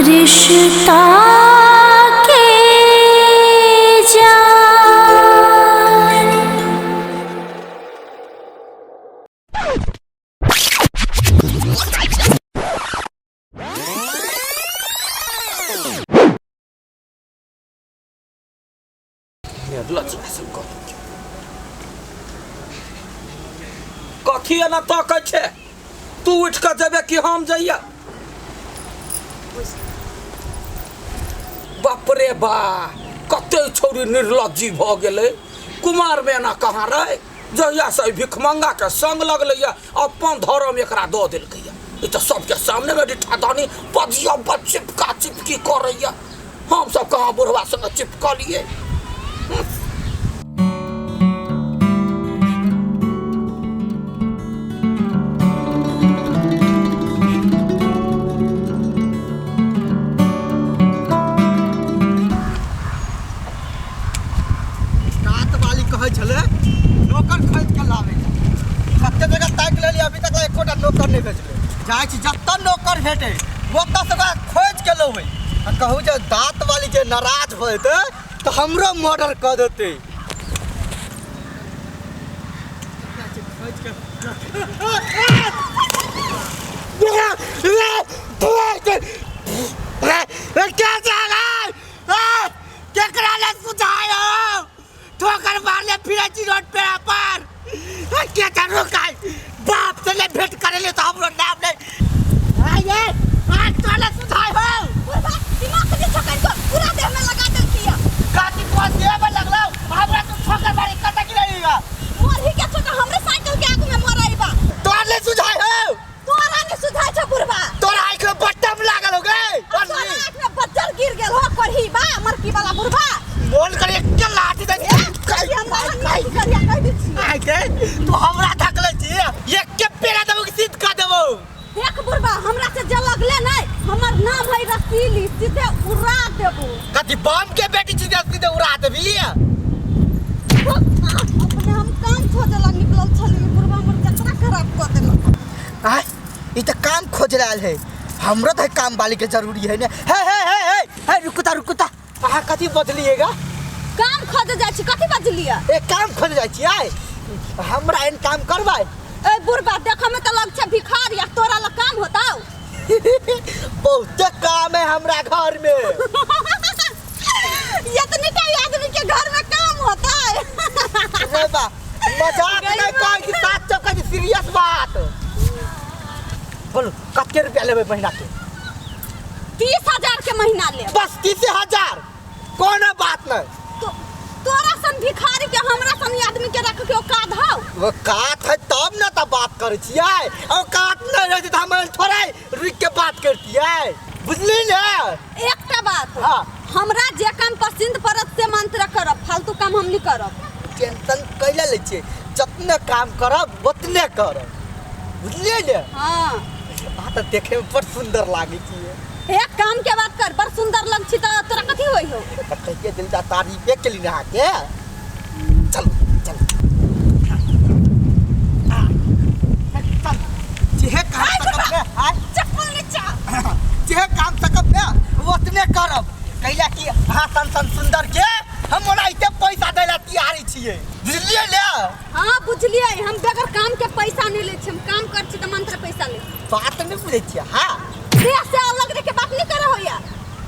रिश्ता के जान। निर्लज सब कथी कथी एना तकै छै? तू उठि कऽ जेबे कि हम जइया? बाप रे बा, कते छौरी निर्लज्जी भऽ गेलै। कुमारमे एना कहाँ रहै? जहिया से एहि भिखमंगा के संग लगलैया, अपन धर्म एकरा दऽ देलकैया। ई तऽ सबके सामने मे ठादानी पजिया चिपका चिपकी करैया। हम सब कहाँ बुढ़वा संगे चिपकलिए? कात वाली कहै छलै नौकर खरीद के लाबै लए। कते जगह ताकि लेलियै, अभी तक एकोटा नौकर नहि भेजलै। जाइ छी, जतऽ नौकर भेटै ओतऽ से ओकरा खोजि के लबै आ कहू जे दाँत वाली जे नाराज भऽ जेतै तऽ हमरो मर्डर कऽ देतै। केकरा ले सुझायो ठोकर मारले फिरै छी रोड पे पर के त रुकाई बाप से ले भेंट करे ले तो हमरो नाम नहीं आये आज तोले सुझाय हो। बुढ़बा दिमाग के ठोकर के पूरा देह में लगा देलकिया। काटी को देह में लगलो हमरा तू ठोकर मारी कत गिरैगा? मोरही के छोटा हमरे साइकिल के आगू में मरैबा। तोले सुझाय हो। तोरा ने सुझाय छ बुढ़बा। तोरा आँख में बट्टम लागल हो गए। तोरा आँख में बज्जर गिर गेल हो करही बा मरकी वाला बुढ़बा। मोन करे के लाठी दे। कही हमरा नहीं करिया कह दै छी। आइ के तू हमरा धकले छी, एक के पेड़ा देबो कि सीध क देबो? देख बुढ़बा, हमरा से जे लगले नहीं, हमर नाम है रसीली, सीधे उड़ा देबो। कथी बम के बेटी छी जे सीधे उड़ा देबी? अपने हम काम खोजे ला निकलल छली, बुढ़बा हमर जतरा खराब क देलक। आय ई त काम खोज रहल है, हमरो त काम वाली के जरूरी है ने। हे हे हे हे हे, रुकुता रुकुता, अहाँ कथी बजलिएगा? काम खोजे जाइ छी, कथी बजलिए? ए काम खोजे जाइ छी। आय हमरा एहन काम करबै? ए बुढ़बा, देखऽ में तऽ लग छै भिखारी आ तोरा लग काम होतौ? बहुते काम है हमरा घर में। इतनी का आदमी के घर में काम होता है? रे बा, मजाक नहीं कहै छी, साच कहै छी, सीरियस बात। बोलू कते रुपया लेबै महीना के? 30,000 के महीना ले। बस 30,000? कोनो बात नहीं। तो तोरा सन भिखारी के हमरा सन आदमी के रख के औकात हौ? औकात है तब ना तब बात करै छियै, औकात नहीं रहै तऽ हम थोड़े रुकि के बात करतियै, बुझली ने? एकटा बात। हाँ। हमरा जे काम पसंद पड़त से मंत्र करब, फालतू काम हम नहीं करब। टेंशन कैला लै छियै, जतने काम करब ओतने करब, बुझलियै ने? हाँ। अहाँ तऽ देखे में बड़ सुंदर लागै छियै। एक काम के बात कर, बड़ सुंदर लग छी तऽ तोरा कथी होई हो? तऽ कहिए दिल दा तारीफे केली ने अहाँके। चलू चलू, जेहे काम सकब ने, आय चप्पल नीचा। जेहे काम सकब ने ओतने करब, कैला कि अहाँ सन सन सुंदर के हम ओनाहिते पैसा दै ला तैयारी छियै, बुझलियै ने? हाँ बुझलियै, हम बगैर काम के पैसा नहीं लै छी, हम काम कर छी तऽ मंत्र पैसा ले। बात नहीं बुझै छियै? हाँ। देह से अलग रह के बात नहीं करे होया।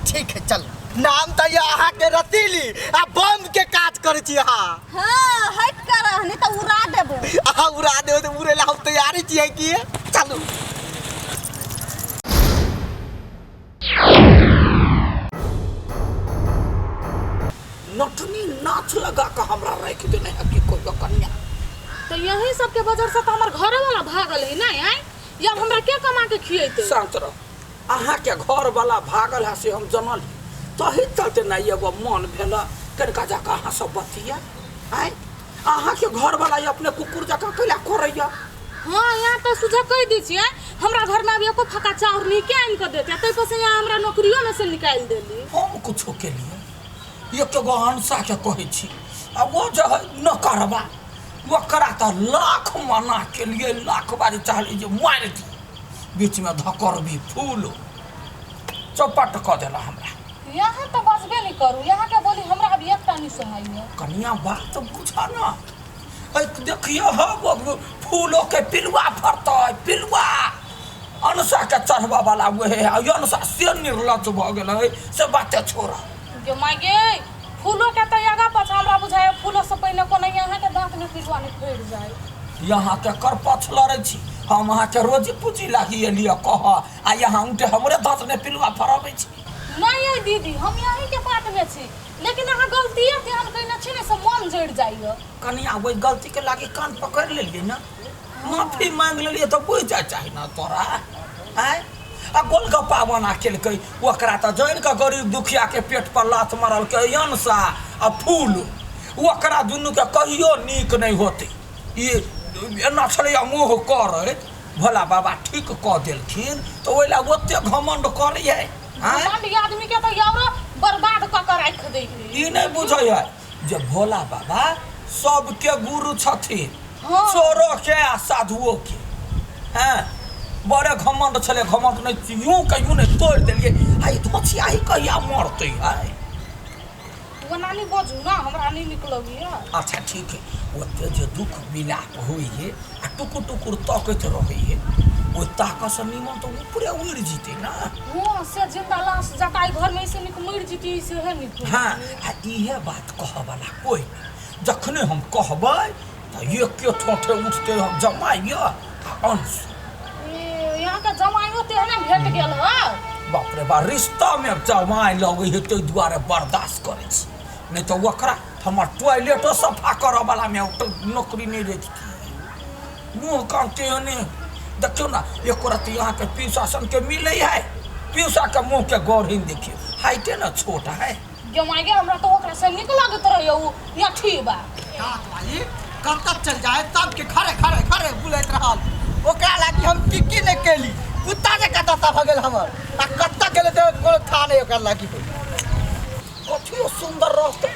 ठीक है चल, नाम तऽ यऽ अहाँके रसीली आ बम के काज करै छी अहाँ। हाँ हट कर, नहीं तऽ उड़ा देबो। अहाँ उड़ा देबो तऽ उड़े ला हम तैयारी छियै की। चलू। नटनी नाच लगा के हमरा राखि देने है कि कोई कन्या। तो यही सब के वजह से तो हमर घरे वाला भागल है नहीं आय, या हमरा के कमा के खियेते? शांत रह, अहाँ के घर वाला भागल है से हम जानल, तही चलते ना एगो मन भेल कनिका जाके अहाँ सब बतिया। आय अहाँ के घर वाला अपने कुकुर जकाँ कैला करैया? हाँ यहाँ तो सुझा कह दी छियै, हमरा घर में अभी एको फका चाउर नहीं के आनि के देते, तै पर से यहाँ हमरा नौकरियों में से निकालि देली। हम कुछो के लिए एक एगो अनसा के कहै छी, आ वो जे है न करबा ओकरा तऽ लाख मना के लिए लाख बारी चाहली जे मारि दी, बीच में धकरबी फूल। चौपट कऽ देला हमरा। यहाँ तऽ बजबे नहि करू, यहाँके बोली हमरा अभी एकटा नहि सोहाइए। कनिया बात बुझा ना, देखियो हो फूलो के पिलुआ फरतै, पिलुआ अनसा के चढ़बा वाला उहे है, अनसा से निर्लज भऽ गेलै से बाते छोड़। गे माय गे, फूलो के तऽ आगा पाछा हमरा बुझाय फूलो से पहिने कोनो अहाँके दाँत में पिलुआ नहि फड़ि जाय। यहाँ के कर पछ लड़ै छी हम, अहाँके रोजी पूजी लागी एलियै कह, आ यहाँ उठे हमरे दाँत में पिलुआ फड़बै छी। नहीं है दीदी, हम यहीं के बात में छी, लेकिन अहाँ गलतिये तेहन कयने छी ने से मन जरि जाइए। कनिया ओहि गलती के लागी कान पकड़ि लेलियै ने, माफी मांगि लेलियै तऽ बुझि जाइ चाही ने तोरा। आँय आ गोलगप्पा बना केलकै ओकरा तऽ जानि कऽ गरीब दुखियाके पेट पर लात मारलकै अनसा आ फूल, ओकरा दुनूके कहियो नीक नहि होतै। ई एना छलैया मुँह करैत, भोला बाबा ठीक कऽ देलखिन तऽ ओहि लए ओते घमण्ड करैए। घमण्ड आदमी के तऽ और बर्बाद कऽ के राखि दै है। ई नहि बुझै है जे भोला बाबा सबके गुरु छथिन, चोरो के आ साधुओ के। हैं बड़े घमण्ड छलै, घमण्ड नहि यूँ के यूँ नहि तोड़ि देलियै। आ ई धोछियाही कहिया मरतै है? ओना नहि बजू ना, हमरा नहि नीक लगैया। अच्छा ठीक है, ओते जे दुख विलाप होइ है आ टुकुर टुकुर तकैत रहै है, ओहि ताकसँ निमन तऽ ऊपरे उड़ि जेतै ना। हँ से जिंदा लाश जकाँ घर में ऐसे नीक मरि जेती से है नीक। हाँ आ इहे बात कहऽवला कोइ नहि, जखने हम कहबै तऽ एके ठोठे उठतै हम जमाइए आ अंश। यहाँके जमाइयो तेहने भेट गेल है। बाप रे बा, रिश्तामे जमाइ लगै है ताहि दुआरे बर्दाश्त करै छी, नहि तऽ ओकरा हमर टॉयलेटो सफा करऽवलामे नौकरी नहि रखती। मुँह कान तेहने देखियौ ना, एको रत्ती अहाँके पीयूषा सनके मिलै है, पीयूषाके मुँहके गौरहीन देखियौ, हाइटे ने छोट है। गे माय गे, हमरा तऽ ओकरा से नीक लगैत रहैए उ अथी बा। दाँत वाली कतऽ चल जाए तबके खरे खरे खरे बुलैत रहल, ओकरा लागी हम की की नहि केली, कुत्ता जकाँ दशा भऽ गेल हमर, आ कतऽ गेलै तऽ कोनो था नहि ओकरा लागी। कथियो सुन्दर रहतै,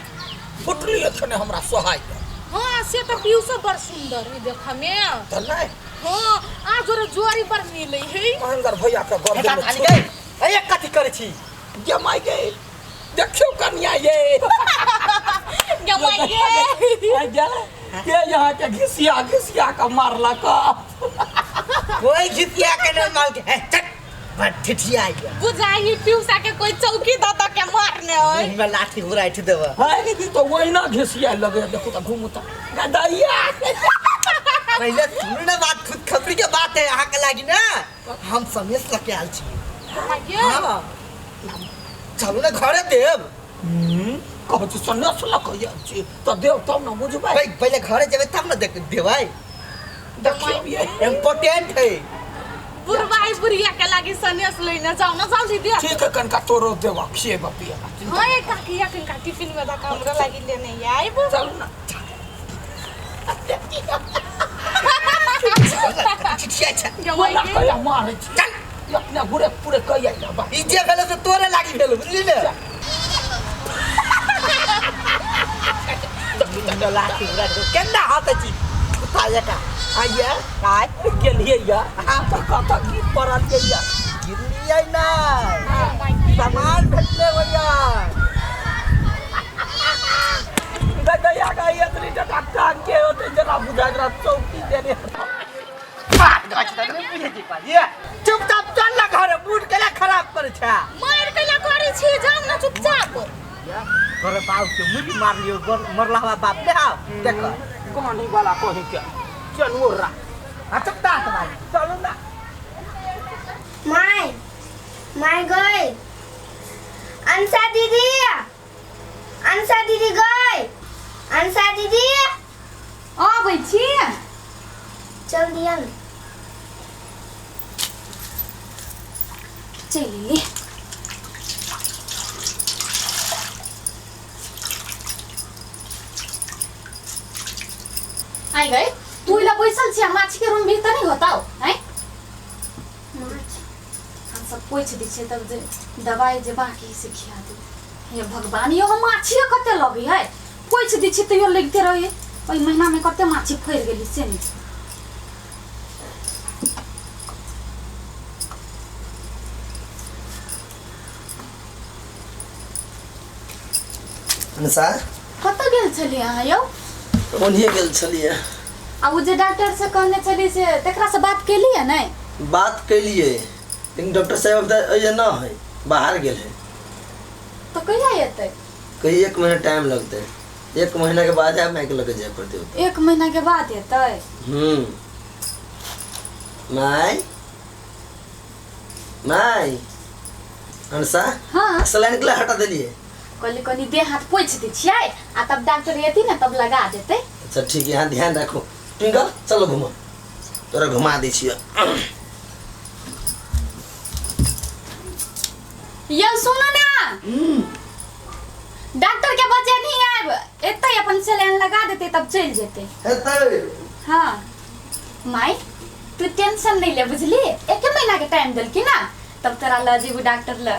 फुटली एखने हमरा सोहाइ। हाँ से तऽ पीयूषो बड़ सुन्दर है देखऽ में। तऽ नहि। हाँ आ जोरे जोरी बड़ मिलै है। महेंद्र भैया के गर्दन में हे गे, ए कथी करै छी? गे माय गे, देखियौ कनिया ये। गे माय गे, के यहाँ के घिसिया घिसिया के मारलक? कोई घिसिया के नहीं मार के, चट बड़ ठिठिया ये। बुझाई पीयूषा के कोई चौकी द द के मारने होय। मुँह में लाठी घुराइठ देबऽ। हाय तो वहिना घिसिया लगे, देखो तऽ घुमू तऽ गदैया। पहले सुनू ना बात, खुद खबरी के बात है अहाँ के लागी ना, हम समेत लके आयल छी। हाँ चलू ना घरे देब। कहै छी सनेस लऽ आयल छी तऽ देब तब ने बुझबै। पहले घरे जेबै तब ने देबै। देखियौ ये इम्पोर्टेंट है। बुढ़बाई बुढ़िया के लागी सनेस लेने जाओ ना जल्दी दे। ठीक है कनका तोरो देबा खिएबा पिएबा। हाँ ये काकी या कनका टिफिन में दका हमरा लागी लेने आइब। चलू ना। मारै छी चल, अपने घुरे पूरे कहि आइल बा। ई जे भेलै से तोरे लागी भेल, बुझली ने? लाठी केना हाथ छी कुत्ता जकाँ। आइया आइ गेलियै या तऽ कतऽ की पड़ल या? गिरलियै नै, सामान भेटलै भैया। गदैया का एतनी टका टांग के होतै जेना बुझाइत रहत चौकी देने। चुपचाप चल ना घरे, मूड केला खराब करै छै। मारि केला करै छी, जाउ ना चुपचाप। तोरे बाप के मुर्गी मार लियो, मरला हुआ बाप ने आओ देख कहानी वाला कहि के चलू रा। हां चुपचाप भाई चलू ना। My my गई अंसा दीदी, अंसा दीदी गई, अंसा दीदी आबै छी। चल दिया ने। चलि आई गई, तू इला बैसल छी, माछी के रूम भीतर नहीं होताओ हैं? हम सब पोछि दै छियै तब जे दवाई जे बाकी से खिया दे। हे भगवान, यो माछी कते लगे है, पोछि दै छियै तैयो लगिते रहे। ओहि महीना में कते माछी फड़ि गेली से नहीं। अनुसार कतऽ गेल छलियै अहाँ यौ? ओन्हिए गेल छलियै। आ ओ जे डॉक्टर से कहने छलियै से तकरा से बात केलियै नहि? बात केलियै, लेकिन डॉक्टर साहब तऽ एहिजे न है, बाहर गेल है। तऽ कहिया एतै? कही 1 महीना टाइम लगतै, 1 महीना के बाद आब माइक लगे जाय पड़तै ओतऽ। 1 महीना के बाद एतै? My my Ansa. हाँ। सलाइन के लिए हटा देलिए? कहली कनी देह हाथ पोछि दै छियै आ तब डॉक्टर एती ने तब लगा देतै। अच्छा ठीक है, यहाँ ध्यान रखो। ट्विंकल चलो घूमो, तोरा घुमा दै छियै। यौ सुनू ना, डॉक्टर के बजे नहीं आयब, एतै अपन सलाइन लगा देतै तब चलि जेतै। एतै? हाँ माई तू टेंशन नहीं ले बुझली, 1 महीना के टाइम देलकी ना, तब तोरा ल जेबू डॉक्टर ल,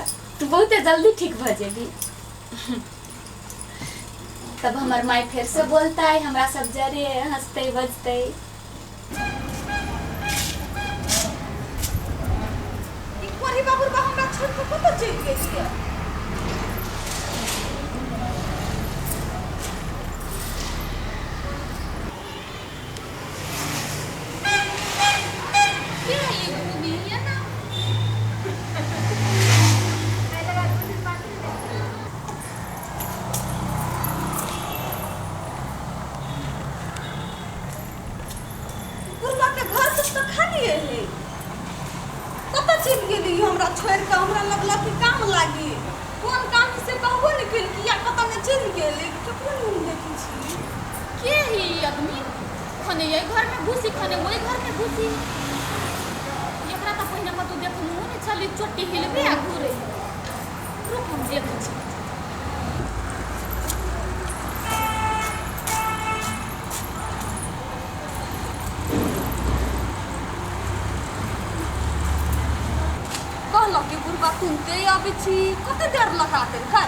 तू बहुते जल्दी ठीक भ जेबी। तब हमर माई फिर से बोलतै, हमरा सब जरे हंसतै बजतै। ई कोरी बाबू बा हमरा छोड़ के कतऽ चलि गेलियै? के है ई घूमी है ना? बुढ़वा के घर सब तऽ खालिए है, कतऽ चलि गेली हमरा छोड़ि कऽ? हमरा लगलक कि काम लागी, कोन काम से कहबो नहि केलकी या कतऽ ने चलि गेली, ककरो नहि हम देखै छी। के है ई आदमी? खने एहि घर में घुसी, खने ओहि घर में घुसी। एकरा तऽ पहिने कतौ देखलहुँ नहि छली, चोटी हिलबे आ घुरे। रुक हम देखै छी। कहलक कि बुढ़बा तुरन्ते अबै छी, कते देर लगा देलकै?